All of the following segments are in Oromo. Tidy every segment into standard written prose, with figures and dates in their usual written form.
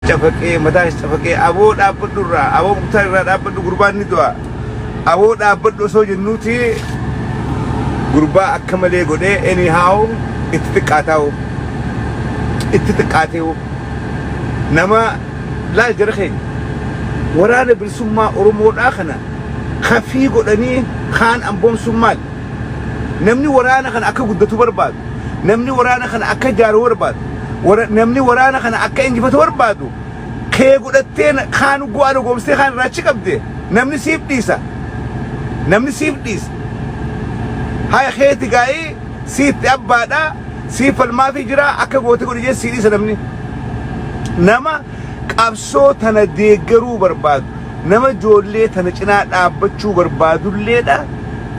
Cafaqee mataa isa cafaqee aboo dhaabbadhu irraa aboo muktaar irraa dhaabbadhu gurbaan ni du'a aboo dhaabbadhu osoo jennuuti gurbaa akka malee godhee anyhow itti xiqqaataa'u itti xiqqaateewu nama laal jara keenya waraana bilisummaa Oromoodhaa kana kafii godhanii kaan amboomsuun maali? Namni waraana kana akka guddatu barbaadu, namni waraana kana akka ijaaru barbaadu, namni waraana kana akka injifatu barbaadu, kee godhattee kaan gu'aa dhugoomsitee kaan irraa achi qabde namni siif dhiisa. Namni siif dhiisa. Haya keeti gaa'ii siitti abbaadha siif falmaafii jira akka goote godhi jee sii dhiisa namni. Nama qabsoo tana deeggaruu barbaadu. Nama ijoollee tana cinaa dhaabbachuu barbaadulleedha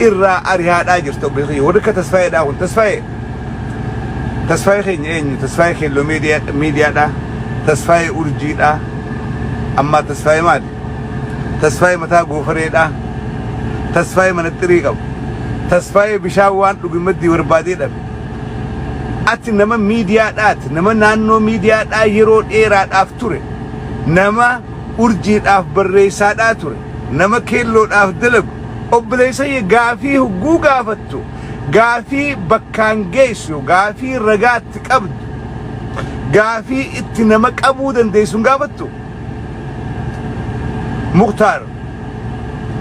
irraa arihaadhaa jirta obboleessa kiyya. Warri akka Tasfaayeedhaa kun Tasfaayee Tasfaayee keenya eenyu? Tasfaayee Keelloo miidiyaadha. Tasfaayee Urjiidha. Ammaa Tasfaayee maali? Tasfaayee mataa goofareedha. Tasfaayee manaxirii qabu. Tasfaayee bishaan waan dhugu maddii barbaadee dhabe. Ati nama miidiyaadhaati. Nama naannoo miidiyaadhaa yeroo dheeraadhaaf ture. Nama urjiidhaaf barreessaadhaa ture, nama keelloodhaaf dalagu, obboleessa kiyya gaafii hogguu gaafattu, gaafii bakkaan geessu, gaafii ragaa itti qabdu, gaafii itti nama qabuu dandeessu hin gaafattu? Muktaar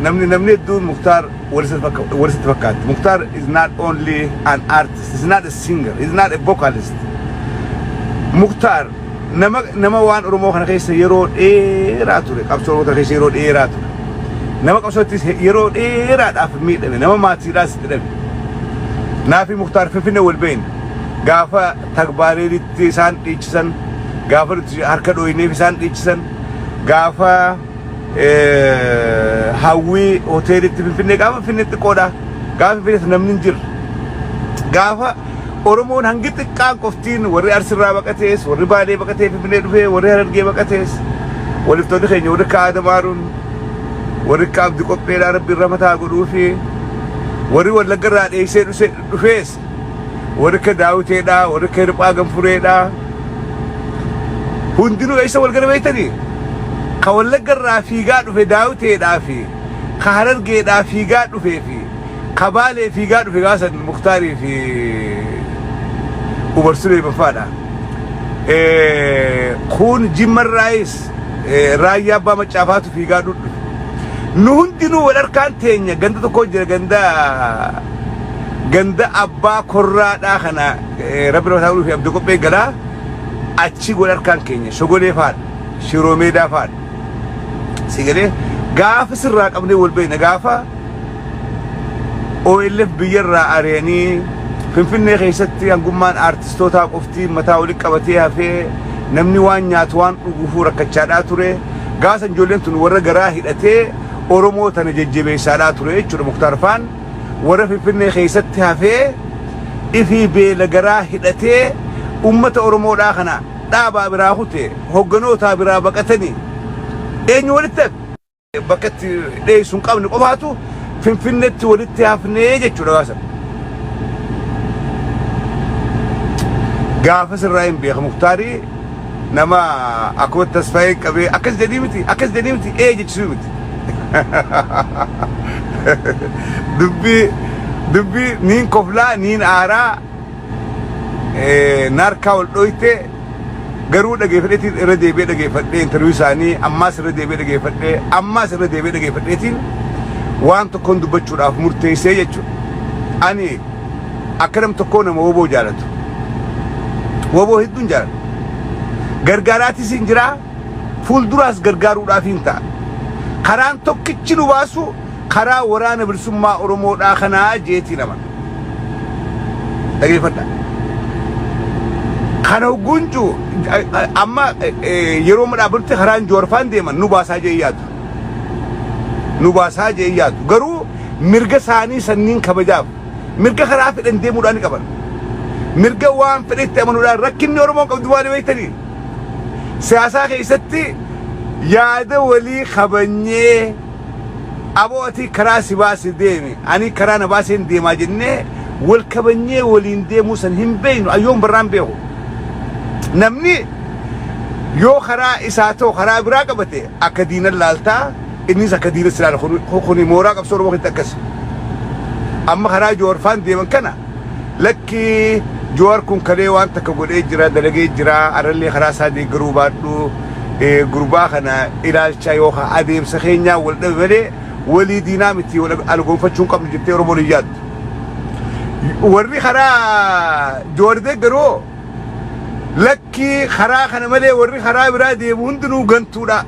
namni namni hedduun Muktaar walitti fakkaatti. Muktaar is not only an artist, is not a singer, is not a vocalist. Muktaar Nama nama waan Oromoo kana keessa yeroo dheeraa ture, qabsoo Oromoo kana keessa yeroo dheeraa ture. Nama qabsoottis yeroo dheeraadhaaf miidhame, nama maatiidhaas itti dhabe. Naafi Muktaar Finfinnee wal beekne. Gaafa tagbaareeritti isaan dhiichisan, gaafa nuti harka dhooyneef isaan dhiichisan, gaafa hawwii hoteelitti Finfinnee gaafa Finfinnee xiqqoodha. Gaafa Finfinneetti namni hin jirre. Gaafa Oromoon hangi xiqqaan qoftiin warri Arsirraa baqatees, warri Baalee baqatee Finfinnee dhufee, warri Harargee baqatees, waliftoonni keenya warri akka Aadam Haaruun, warri akka Abdi Qopheedhaa Rabbi irra mataa godhuu fi warri Wallagga irraa dheessee dhufees, warri akka Daawiteedhaa, warri akka Hirphaa Ganfureedhaa, hundinuu eessa wal gara beektanii? Ka Wallagga irraa fiigaa dhufe Daawiteedhaa fi ka Harargeedhaa fiigaa dhufee fi Ka Baalee fiigaa dhufe gaafa san Muktaarii fi Umar Suleeman faadha. Kun Jimmarraayis Raayyaa Abbaa Maccaafaatu fiigaa dhufe. Nu hundinuu wal harkaan teenya ganda tokko jira ganda ganda abbaa korraadhaa kana rabbi nama ta'uu fi abdii qophee galaa achi wal harkaan keenya shogolee faadha shiroo meedaa faadha. Si galee gaafa sirraa qabnee wal beekna gaafa OLF biyyarraa ari'anii Finfinnee keessatti hangummaan aartistootaa qofti mataa walitti qabatee hafee namni waan nyaatu waan dhuguufuu rakkachaadhaa ture. Gaafa ijoolleen tun warra garaa hidhatee Oromoo tana jajjabeessaadhaa ture jechuudha Muktaar Faan warra Finfinnee keessatti hafee ifii beela garaa hidhatee uummata Oromoodhaa kana dhaabaa biraa kute hogganootaa biraa baqatanii eenyu walitti hafe? Bakka itti dheessu hin qabne qofaatu Finfinneetti walitti hafnee jechuudha gaafa sana. Gaafa sirraa hin beeka Muktaarii nama akkuma tasfaayee qabee akkas jedhii miti akkas jedhii miti ee jechisuu miti. Dubbii dubbii niin koflaa niin aaraa naarkaa wal dhooyte Garuu dhageefadheetiin irra deebi'ee dhageeffadhee interview isaanii ammaas irra deebi'ee dhageeffadhee ammaas irra deebi'ee dhageeffadheetiin waan tokkoon dubbachuudhaaf murteessee jechuudha. Ani akka nam tokkoo nama woboo jaalatu. Woboo hedduun jaalatu. Gargaaraatis hin jiraa fuulduraas gargaaruudhaaf hin ta'a. Karaan tokkichi nu baasu karaa waraana bilisummaa Oromoodhaa kanaa jeetiin amana. Dhageeffadha. Kana hogguun jiru amma yeroo amma dhaabbatte karaan Jawaar faan deeman nu baasaa jee yaadu. Nu baasaa jee yaadu. Garuu mirga isaanii sanniin kabajaaf mirga karaa fedhan deemuudhaan ni qaban. Mirga waan fedhetti amanuudhaan rakkinni Oromoon qabdu maali beektanii? Siyaasaa keessatti yaada walii kabanyee Aboo ati karaa si baase deemi ani karaa na baaseen deemaa jennee wal kabanyee waliin deemuu san hin beeknu ayyoon barraan beeku. Namni Yoo karaa isaa ta'u karaa biraa qabate akka diinan laaltaa, innis akka diina si laala. Kuni mooraa qabsoo Oromoo keessatti akkasi. Amma karaa Joowar faan deeman kana lakki, Joowar kun kalee waan takka godhee jira, dalagee jira, arallee karaa isaa deeggaruu baadhu, gurbaa kana ilaalcha yookaan adeemsa keenyaa wal dhabe malee walii diinaa miti, wal algoonfachuu hin qabnu jettee Oromoon hin yaaddu. Warri karaa Joowar deeggaruu, lakki, karaa kana malee warri karaa biraa deemu hundinuu gantuudha.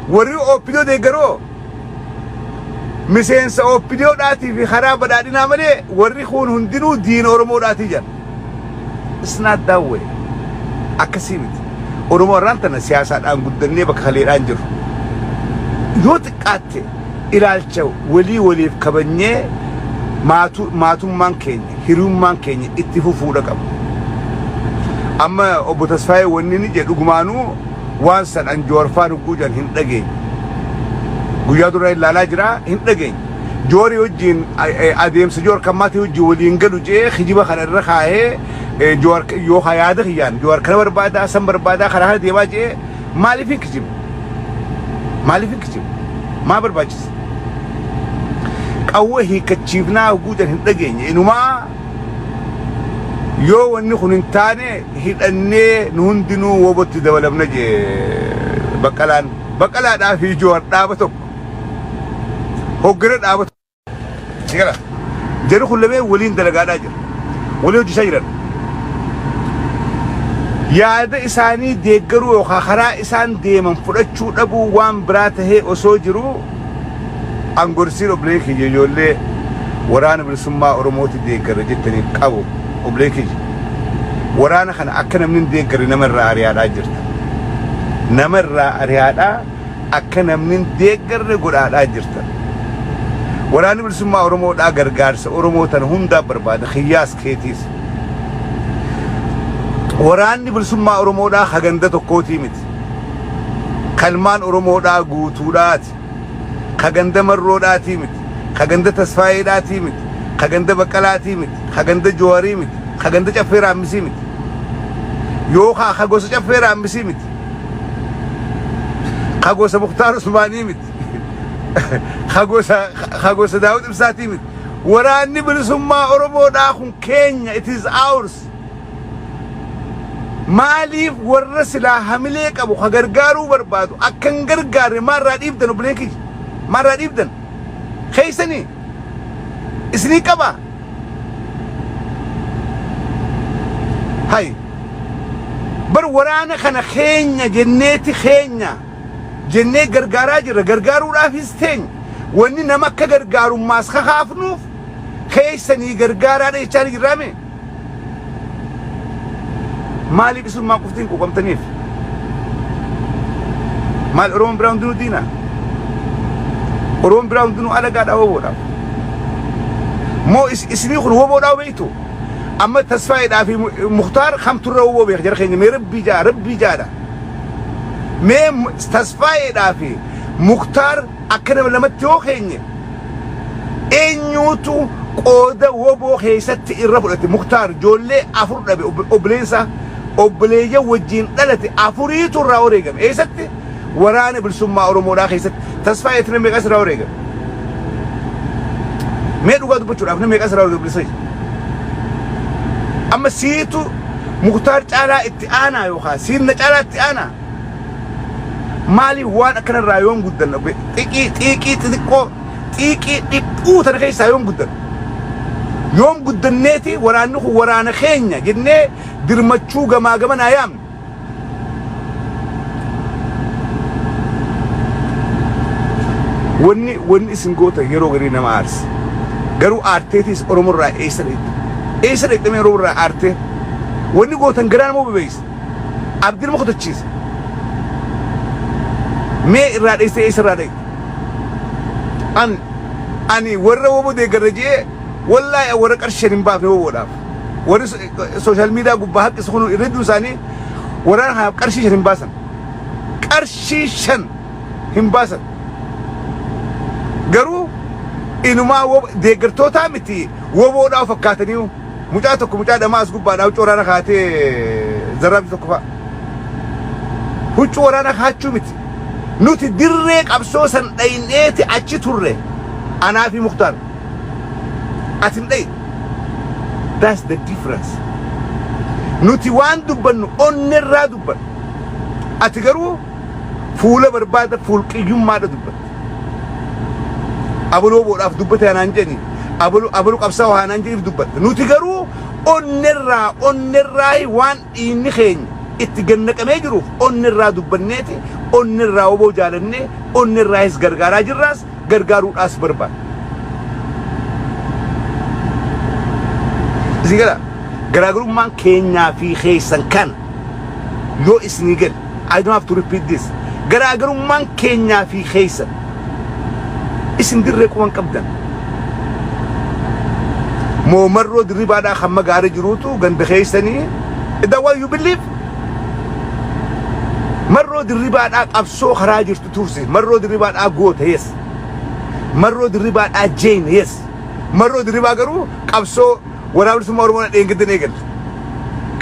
Warri OPDO deeggaroo miseensa OPDOdhaatii fi karaa badhaadhinaa malee warri kun hundinuu diina Oromoodhaatii jedhan. It's not that way. Akkasii miti. Oromoo irraan tana siyaasaadhaan guddannee bakka kaleedhaan jiru. Yoo xiqqaatte ilaalcha walii waliif kabajnee maatummaan keenya, hiriyummaan keenya itti fufuudha qaba. Amma obbo Tasfaayee wanni inni jedhu dhugumaanuu waan san an Joowar faan hogguu jedhan hin dhageenye. Guyyaa dura ilaalaa jira, hin dhageenye. Joorii wajjin adeemsa Joowar kan maatii wajjin waliin galu jee kijiba kana irra kaahee, Joowar yoo yaada kiyyaan Joowar kana barbaadaa, san barbaadaa, karaa kana deemaa jee maaliif hin kijibu? Maaliif hin kijibu? Maa barbaachisa? Qawwee hiikkachiifnaa hogguu jedhan hin dhageenye. Inumaa yoo wanni kun hin taane hidhannee nu hundinuu wobotti dabalamna jee Baqqalaan. Baqqalaadhaa fi Joowar dhaaba tokko. Hoggana dhaaba tokko. Sigala. Jarri kun lameen waliin dalagaadhaa jira. Waliin hojjechaa jiran. Yaada isaanii deeggaruu yookaan karaa isaan deeman fudhachuu dhabuu waan biraa tahee osoo jiru, angorsiin obbolee kiyya, ijoollee waraana bilisummaa Oromooti deeggarra jettaniif qabu, obbolee kiyya. Waraana kana akka namni hin deeggarre nama irraa ari'aadhaa jirta. Nama irraa ari'aadhaa akka namni hin deeggarre godhaadhaa jirta. Waraanni bilisummaa Oromoodhaa gargaarsa Oromoo tana hundaa barbaada, kiyyaas keetiis. Waraanni bilisummaa Oromoodhaa haganda tokkootii miti. Kalmaan Oromoodhaa guutuudhaati. Kaganda Marroodhaatii miti. Kaganda Tasfaayeedhaatii miti. Kaganda Baqqalaatii miti. Kaganda Jooharii miti. Kaganda Caffee Raammisii miti. Yookaan ka gosa Caffee Raammisii miti. Ka gosa Muktaar Usmaanii miti. Ka gosa Daawud Ibsaatii miti. Waraanni bilisummaa Oromoodhaa kun keenya, it is ours. Maaliif warra silaa hamilee qabu ka gargaaruu barbaadu akka hin gargaarre maarraa dhiibdan, obboleen kiyya? Maarraa dhiibdan? Keessanii isinii qabaa? Hay, bar waraana kana keenya jenneeti, keenya jennee gargaaraa jirra. Gargaaruudhaafis teenya wanni nama akka gargaarummaas kakaafnuuf keessanii gargaaraadha jechaa ni jirraame. Maaliif isummaa qofti hin quuqamtaniif? Maal, Oromoon biraa hundinuu diina? Oromoon biraa hundinuu alagaadha woboodhaaf? Moo isinii kun woboodhaa beektu? Amma Tasfaayeedhaa fi Muktaar kamturra woboo beeka, jara keenya? Mee rabbii jaa, rabbii jaadha. Mee Tasfaayeedhaa fi Muktaar akka nama lamatti yoo keenye eenyuutu qooda woboo keessatti irra fudhate? Muktaar ijoollee afur dhabe, obboleensa obboleeyyan wajjin dhalate afuriitu irraa wareegame. Eessatti? Waraana bilisummaa Oromoodhaa keessatti. Tasfaayeetti nama meeqas irraa wareegame? Mee dhugaa dubbachuudhaaf nama meeqas irraa wareegame bilisa? Amma siitu Muktaar caalaa itti aanaa yookaan siirna caalaa itti aanaa? Maaliif waan akkanarraa yoon guddanna, xiqii xiiqii xixiqqoo, xiiqii dhiphuu tana keessaa yoon guddanna? Yoom guddanneeti waraanni kun waraana keenya jennee dirmachuu gamaa gamanaa yaamne? Wanni isin gootan yeroo garii nama aarsa. Garuu aarteetis Oromoo irraa eessa dhaqxe? Eessa dhaqxe mee Oromoo irraa aartee? Wanni gootan garaa nama bobeessa. Abdii nama kutachiisa. Mee irraa dheessee eessa irraa dhaqxe? Ani warra woboo deeggarra jee, wallaahi warra qarshii 5 hin baafne woboodhaaf. Warri social media gubbaa haqqisu kun irra hedduun isaanii waraana kanaaf qarshii 5 hin baasan. Qarshii 5 hin baasan. Garuu inumaa deeggartootaa miti, woboodhaa fakkaatanii mucaa tokko, mucaa dhamaa as gubbaadhaa huccuu waraana kaatee zarraabni tokko fa'a. Huccuu waraanaa kaachuu miti. Nuti dirree qabsoo san dhayneeti achi turre. Anaa fi Muktaar. Ati hin dhayne. That's the difference. Nuti waan dubbannu onnerraa dubbanna. Ati garuu fuula barbaada fuulqiyyummaadha dubbatta. Abaloo boodhaaf dubbate anaan jedhani. Abaluu abaluu qabsaa'oo anaan jedhiif dubbatta. Nuti garuu onnerraa onnerraa waan dhiigni keenya itti gannaqamee jiruuf onnerraa dubbanneeti onnerraa woboo jaalannee onnerraayis gargaaraa jirraas gargaaruudhaas barbaada. Isin gala garaagarummaan keenyaa fi keessan kana yoo isinii gale, I don't have to repeat this. Garaagarummaan keenyaa fi keessan, isin dirree quban qabdan. Moo Marroo Dirribaadhaa kan magaara jiruutu ganda keessanii? Is that what you believe? Marroo Dirribaadhaa qabsoo karaa jirtu turse. Marroo Dirribaadhaa goota, yes. Marroo Dirribaadhaa jeen, yes. Marroo Dirribaa garuu qabsoo Waraana Bilisummaa Oromoo dheengaddan eegalle.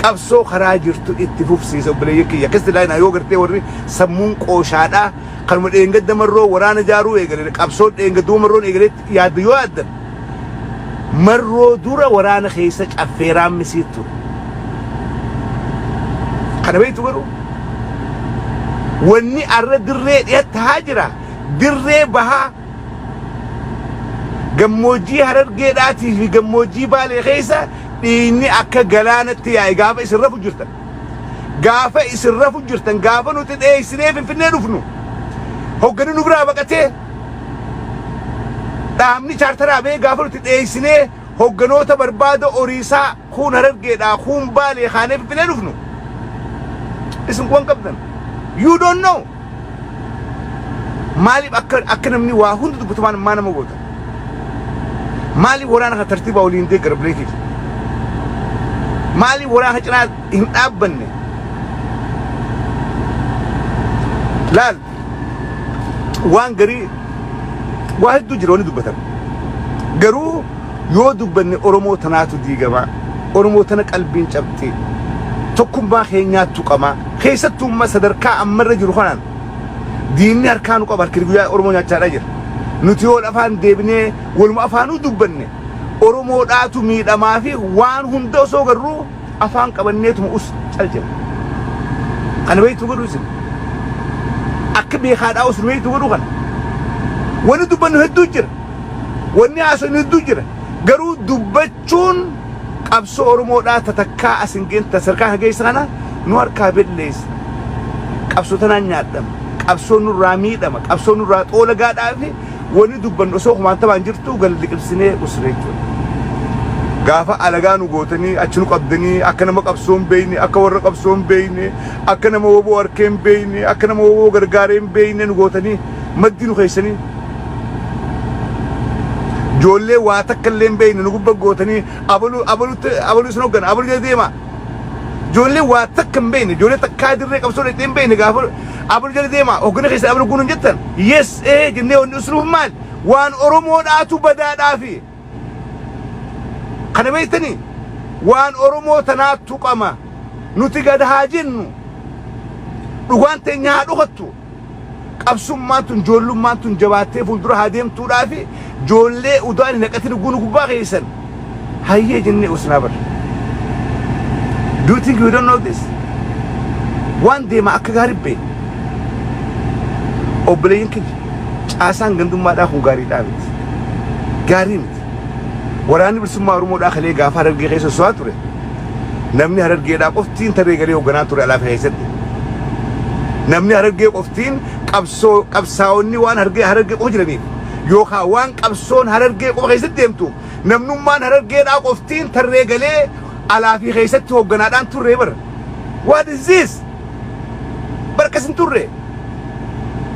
Qabsoo karaa jirtu itti fufsiisa, obboleeyyan kiyya. Akkasitti laayinaa yoo gartee warri sammuun qooshaadhaa kanuma dheengadda Marroo waraana jaaruu eegale, qabsoo dheengadduma Marroon eegaletti yaaddu yoo yaaddan, Marroo dura waraana keessa caffeeraan misii ture. Kana beektu garuu wanni arra dirree dhiyatti haa jira, dirree bahaa gammoojjii Harargeedhaatii fi gammoojjii Baalee keessa dhiigni akka galaanatti yaa'e gaafa isin rafu jirtan. Gaafa isin rafu jirtan, gaafa nuti dheessinee Finfinnee dhufnu, hoggani nu biraa baqatee dhaabni chaartaraa ba'ee, gaafa nuti dheessinee hogganoota barbaada oriisaa kuun Harargeedhaa kuun Baalee kaanee Finfinnee dhufnu, isin kuwan qabdan. You don't know. Maaliif akka namni waa hunda dubbatumaan maa nama goota? Maaliif waraana kana tartiibaa waliin deeggara bileetiif? Maaliif waraana cinaa hin dhaabbanne? Laal, waan garii waa hedduu jira wanni dubbatan. Garuu yoo dubbanne Oromoo tanaatu diigamaa. Oromoo tana qalbiin cabxee. Tokkummaa keenyaatu tuqamaa. Keessattuu amma sadarkaa ammarra jiru kanaan diinni harkaa nu qaba, harki guyyaa Oromoo nyaachaadhaa jira. Nuti yoo afaan deebinee waluma afaanuu dubbanne Oromoodhaatu miidhamaa fi waan hunda osoo garuu afaan qabanneetuma us cal jenna. Kana beektu godhu isin. Akka beekaadhaa us nu beektu godhu kana. Wanni dubbannu hedduu jira. Wanni haasofnu hedduu jira. Garuu dubbachuun qabsoo Oromoodhaa tatakkaa asin geenta sadarkaa kana geessa kana nu harkaa belleessa. Qabsoo tanaan nyaadhama. Qabsoo nurraa miidhama. Qabsoo nurraa xoola gaadhaa fi wanni dubbannu osoo kumaantamaan jirtu gal liqimsinee usne jechuudha. Gaafa alagaa nu gootanii achi nu qabdanii, akka nama qabsoo hin beekne, akka warra qabsoo hin beekne, akka nama woboo harkee hin beekne, akka nama woboo gargaaree hin beekne nu gootanii maddii nu keessanii, ijoollee waa takka illee hin beekne nu gubba gootanii, abaluu abalutti abaluu isin hoggana, abaluu jala deema. Ijoollee waa takka hin beekne, ijoollee takkaa dirree qabsoo dhaqxee hin beekne, gaafa abaluu jala deema hoggana keessa abaluu guunuun jettan, yes ee jennee wanni usnuuf maal? Waan Oromoodhaatu badaadhaafi. Kana beektanii waan Oromoo tanaa tuqama. Nuti gad haa jennu. Dhugaan teenya haa dhokattu. Qabsummaan tun, ijoollummaan tun jabaattee fuuldura haa deemtuudhaa fi ijoollee udaan hin haqatin gunu gubbaa keessan hayyee jennee usnaa bara. Do you think we don't know this? Waan deema akka gaarii beekna. Obboleeyyan kiyya, caasaan gandummaadhaa kun gaariidhaa miti. Gaarii miti. Waraanni Bilisummaa Oromoodhaa kalee gaafa Harargee keessa so'aa ture. Namni Harargeedhaa qoftiin tarree galee hoogganaa ture alaa keessatti. Namni Harargee qoftiin qabsoo qabsaa'onni waan Harargee qofa jiraniif yookaan waan qabsoon Harargee qofa keessatti deemtu, namnummaan Harargeedhaa qoftiin tarree galee alaa fi keessatti hoogganaadhaan turre bara. What is this? Barkas hin turre.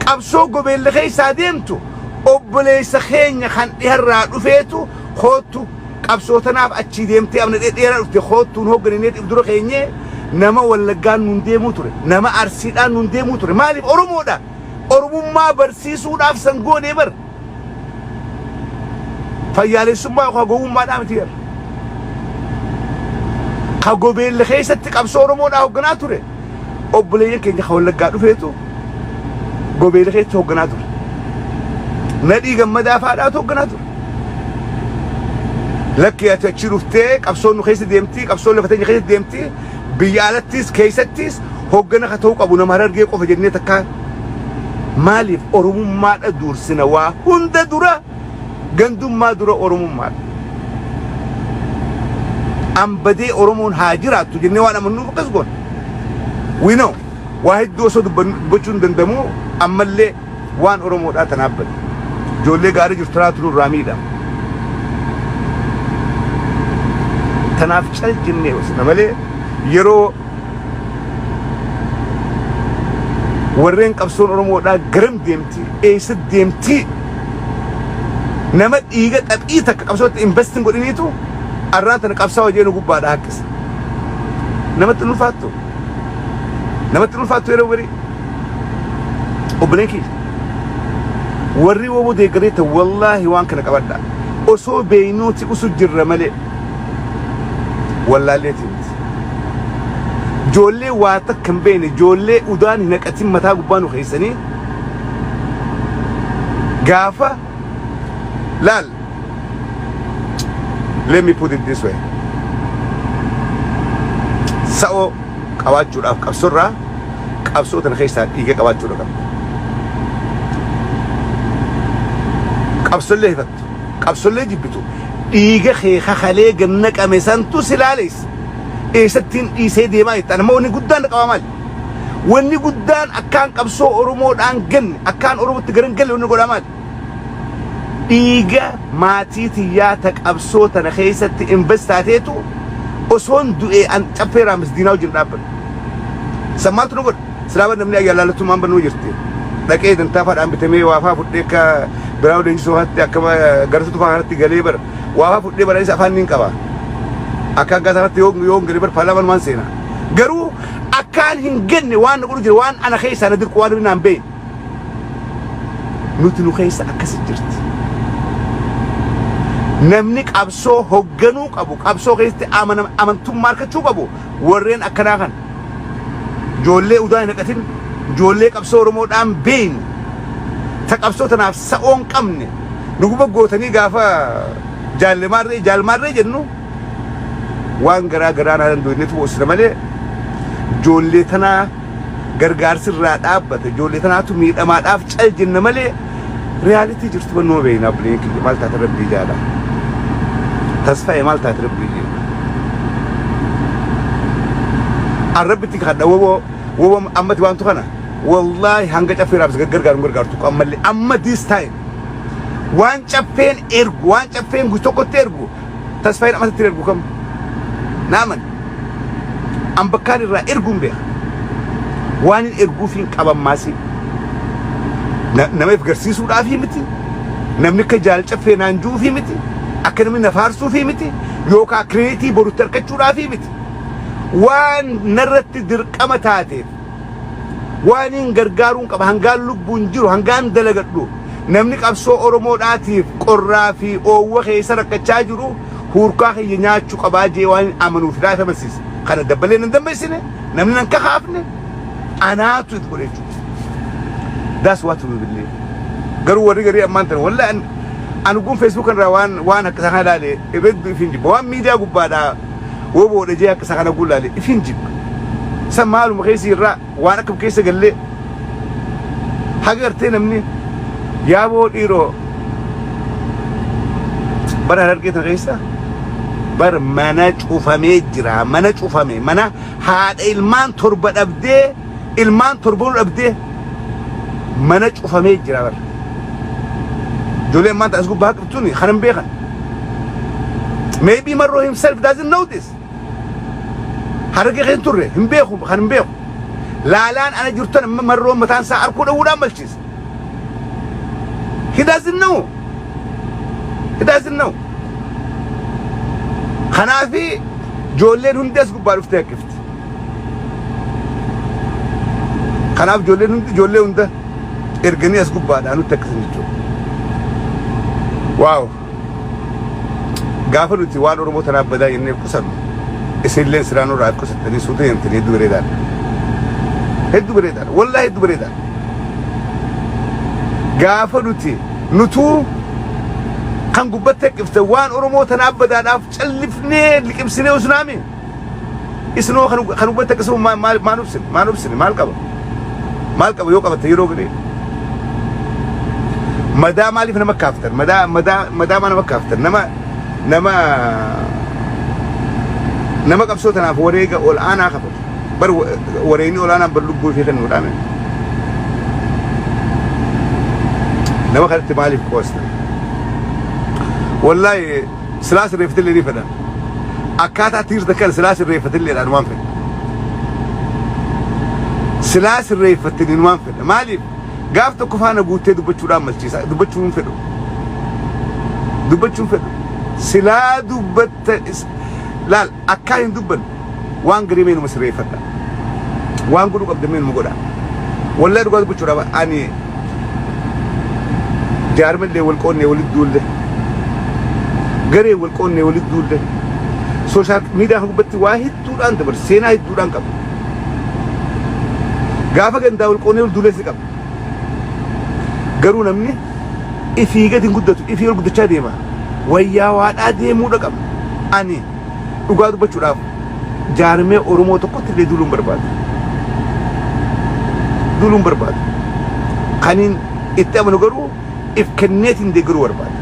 Qabsoo gobeelle keessaa deemtu obboleessa keenya kan dhiharraa dhufeetu koottu qabsoo tanaaf achii deemtee amna dheeraa dhufte koottuun hoogganineet if dura keenyee, nama Wallaggaan nun deemuu ture, nama Arsiidhaan nun deemuu ture. Maaliif? Oromoodha. Oromummaa barsiisuudhaaf san goonee bar. Fayyaalessummaa yookaan gowwummaadhaa miti bar. Ka gobeelle keessatti qabsoo Oromoodhaa hoogganaa ture. Obboleeyyan keenya kan Wallaggaa dhufeetu gobeela keessa hoogganaa ture. Nadhii Gammadaa faadhaatu hoogganaa ture. Lakki, ati achi dhuftee qabsoon nu keessa deemti, qabsoon lafa teenya keessa deemti, biyya alattis keessattis hooggana ka ta'uu qabu nama Harargee qofa jennee takka. Maaliif? Oromummaadha dursina waa hunda dura, gandummaa dura Oromummaadha. Ambadee Oromoon haa jiraattu jennee waan amannuuf akkas goona. We know waa hedduu osoo dubbachuu hin danda'amu, ammallee waan Oromoodhaa tanaaf bade. Ijoollee gaarii jirtu tanaatu nurraa miidhama. Tanaaf cal jennee osna malee, yeroo warreen qabsoon Oromoodhaa garam deemti, eessa deemti, nama dhiiga xaphii takka qabsootti invest hin godhiniitu arraan tana qabsaa'oo jeenu gubbaadha haqqisa. Namatti hin ulfaattu. Namatti hin ulfaattu yeroo garii. Obboleen kiyya. Warri woboo deeggareetta, wallaahi waan kana qabadha. Osoo beeynuuti usu jirra malee wallaalleeti miti. Ijoollee waa takka hin beekne, ijoollee udaan hin haqatin mataa gubbaa nu keessanii gaafa laal. Let me put it this way. Sa'oo qabaachuudhaaf qabsoorraa, qabsoo tana keessaa dhiiga qabaachuudha qabda. Qabsollee hifattu, qabsollee jibbitu, dhiiga kee kakalee ganna qame santu si laaleessa. Eessattiin dhiisee deemaa jettaan amma wanni guddaan na qabaa maali? Wanni guddaan akkaan qabsoo Oromoodhaan ganne, akkaan Oromootti garan galle wanni godhaa maali? Dhiiga maatii tiyyaa ta qabsoo tana keessatti invest taateetu osoon du'ee an Caffee Raamis diinaa wajjin dhaabbadhu. San maaltu nu godha? Silaa bar namni ayyaana laallattummaan banuu jirti. Dhaqee dantaa faadhaan bitamee waafaa fudhee akka biraa leenjisoo kanatti, akka gartuu tufaa kanatti galee bara waafaa fudhee bara isa afaan niin qaba. Akka hanga sanatti yoo hin galee bara paarlaamaan waan seena. Garuu akkaan hin genne waan na godhu jira, waan ana keessaa na dirqu, waan namni naan beekne. Nuti nu keessa akkasi jirti. Namni qabsoo hogganuu qabu, qabsoo keessatti amantummaa argachuu qabu warreen akkanaa kana. Ijoollee udaa hin haqatin, ijoollee qabsoo Oromoodhaan beekne, ta qabsoo tanaaf sa'oon qabne, nu guba gootanii gaafa jaalleemaarree jaalmaarree jennu waan garaa garaa naa dandeenyetu boosina malee, ijoollee tanaa gargaarsi irraa dhaabbata, ijoollee tanaatu miidhamaadhaaf cal jenna malee, reality jirtu bannoo beekna. Abbileen kiyya, maal taate? Rabbii jaala Tasfaa'e, maal taate? Rabbii jaala arrabbitti kadha. Woboo woboo ammati waantu kana, wallaahi hanga Caffee Raabis gargaaru gargaartu ammallee amma this time waan Caffeen ergu, waan Caffeen guy tokkotti ergu, Tasfaa'een ammatti ergu kam naaman an bakkaan irraa erguun beeka. Waan hin erguuf hin qaban maasii nama if garsiisuudhaafii miti, namni akka jaal Caffee naan juufii miti, akka namni na faarsuufii miti, yookaan credit borutti argachuudhaafii miti. Waan narratti dirqama taateef waan hin gargaaruun qaba. Hangaan lubbuun jiru, hangaan dalagadhu, namni qabsoo Oromoodhaatiif qorraa fi oowwa keessa rakkachaa jiru huurkaa kiyya nyaachuu qabaa jee waan hin amanuuf laata amansiisa. Kana dabbalee nan dammeessine, namni nan kakaafne, anaatu itti godhe jechuudha. That's what we believe. Garuu warri garii ammaan tana, wallahi an gun Facebook irraa waan akka isaa kana ilaale hedduu ifin jibba. Waan miidiyaa gubbaadhaa woboodha jee akka isaa kana gun ilaale ifin jibba. San maaluma keessi irraa waan akka keessa gallee haga gartee namni yaaboo dhiiroo bara Harargee tana keessa bar mana cufamee jira. Mana cufame, mana haadha ilmaan torba dhabdee, ilmaan torbanuu dhabdee, mana cufamee jira bar. Ijoollee ammaan as gubbaa qabtuuni kana hin beekan. Maybe Marro himself doesn't know this. Harargee keessa turre hin beeku, kan hin beeku. Laalaan ana jirtan amma Marroon mataan isaa arkuu dhawuudhaan malchiisa. He doesn't know. He doesn't know. Kanaafi ijoolleen hundi as gubbaa dhuftee akkifti. Kanaaf ijoolleen hundi ijoollee hunda erganii as gubbaadhaa nutti akkasan jechuudha. Waaw. Gaafa nuti waan Oromoo tanaaf badaa jennee qusannu, isinillee silaa nurraa qusattanii suuta deemtanii hedduu bareedaadha. Hedduu bareedaadha. Wallaahi hedduu bareedaadha. Gaafa nuti nutuu kan gubbatti haqqifte waan Oromoo tana abbadaadhaaf callifnee liqimsinee usnaami. Isinoo kan gubbatti haqqisuun maal maal maal ubsine maal ubsine maal qaba? Maal qaba yoo qabatte yeroo godhee? Madaa maaliif nama kaaftan? Madaa madaa madaa maa nama kaaftan? Nama nama nama qabsoo tanaaf wareega ol aanaa kafatu. Bar wareegni ol aanaan bar lubbuu ishee kennuudhaan. Nama kanatti maaliif qoostan? Wallaahi silaa sirreeffatillee ni fedhan. Akkaataa tiirta kan silaa sirreeffatillee waan fedha. Silaa sirreeffattanii waan fedha. Maaliif? Gaaf tokko faana guuttee dubbachuudhaan malchiisa. Dubbachuu hin fedhu. Dubbachuu hin fedhu. Silaa dubbatta laal akkaa hin dubbanne waan garii meenuma sirreeffadha. Waan godhuu qabda meenuma godha. Wallahi dhugaa dubbachuudhaaf ani jaarmallee wal qoonnee walitti duulle. Garee wal qoonnee walitti duulle. Social media kan gubbatti waa hedduudhaan dabarse seenaa hedduudhaan qaba. Gaafa gandaa wal qoonnee wal duulee si qaba. Garuu namni ifii gadi hin guddatu ifii ol guddachaa deema. Wayyaa waadhaa deemuudha qaba. Ani dhugaa dubbachuudhaaf jaarmee Oromoo tokkotti illee duuluun barbaadu. Duuluun barbaadu. Kaniin itti amanu garuu if kenneetiin deeggaruu barbaada.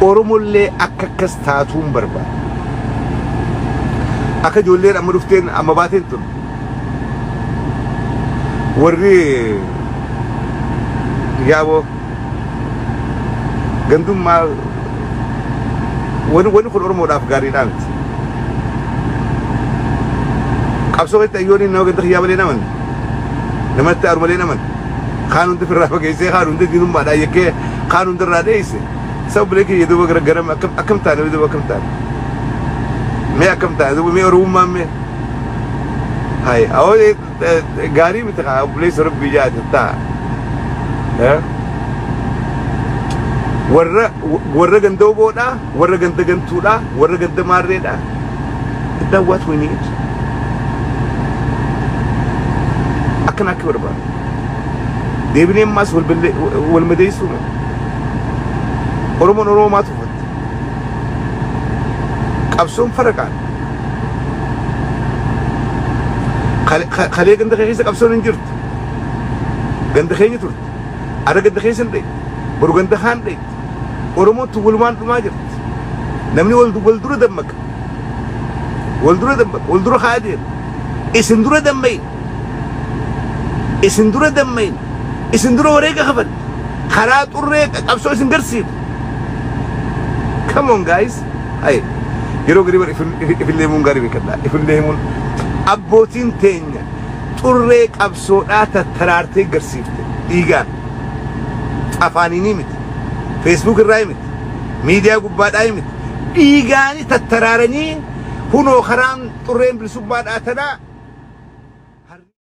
Oromollee akka akkas taatuun barbaada. Akka ijoolleen amma dhufteen amma baateen tun warri yaaboo gandummaa wani kun Oromoodhaaf gaariidhaa miti. Qabsoo keessatti ayyooniin nama ganda kiyyaa malee naman namatti aaru malee naman kaan hundi firraa fageessee kaan hundi diinummaadhaan yakkee kaan hundi irraa dheeyse sababa bilee kiyya duuba gara garam akkam akkam taane duuba akkam taane mee akkam taane duuba mee Oromummaan mee hay awoo gaarii miti kaa obboleessa rabbii jaate ta'a. Warra warra ganda oboodhaa, warra ganda gantuudhaa, warra ganda maarreedhaa. Is that what we need? Akkana akka barbaadu. Deebinee ammaas wal madeessuu moo? Oromoon Oromoo maa tuffatti? Qabsoon faraqaan. Kalee ganda kee keessa qabsoon hin jirtu. Ganda keenya turte. Ara ganda keessa hin dhayte. Boru ganda kaan dhayte. Oromoon tun walumaan dhumaa jirti. Namni wal wal dura dammaqa. Wal dura dammaqa. Wal dura kaa deema. Isin dura dammayin. Isin dura dammayin. Isin dura wareega kafal. Karaa xurree qabsoo isin garsiifne. Come on, guys. Hay. Yeroo garii bar ifillee himuun gaarii beekadha. Ifillee himuun abbootiin teenya xurree qabsoodhaa tattaraartee garsiifte dhiigaan. Afaaniinii miti. Facebook irraa miti. Miidiyaa gubbaadhaa miti. Dhiigaanii tattaraaranii hunoo karaan xurreen bilisummaadhaa tanaa.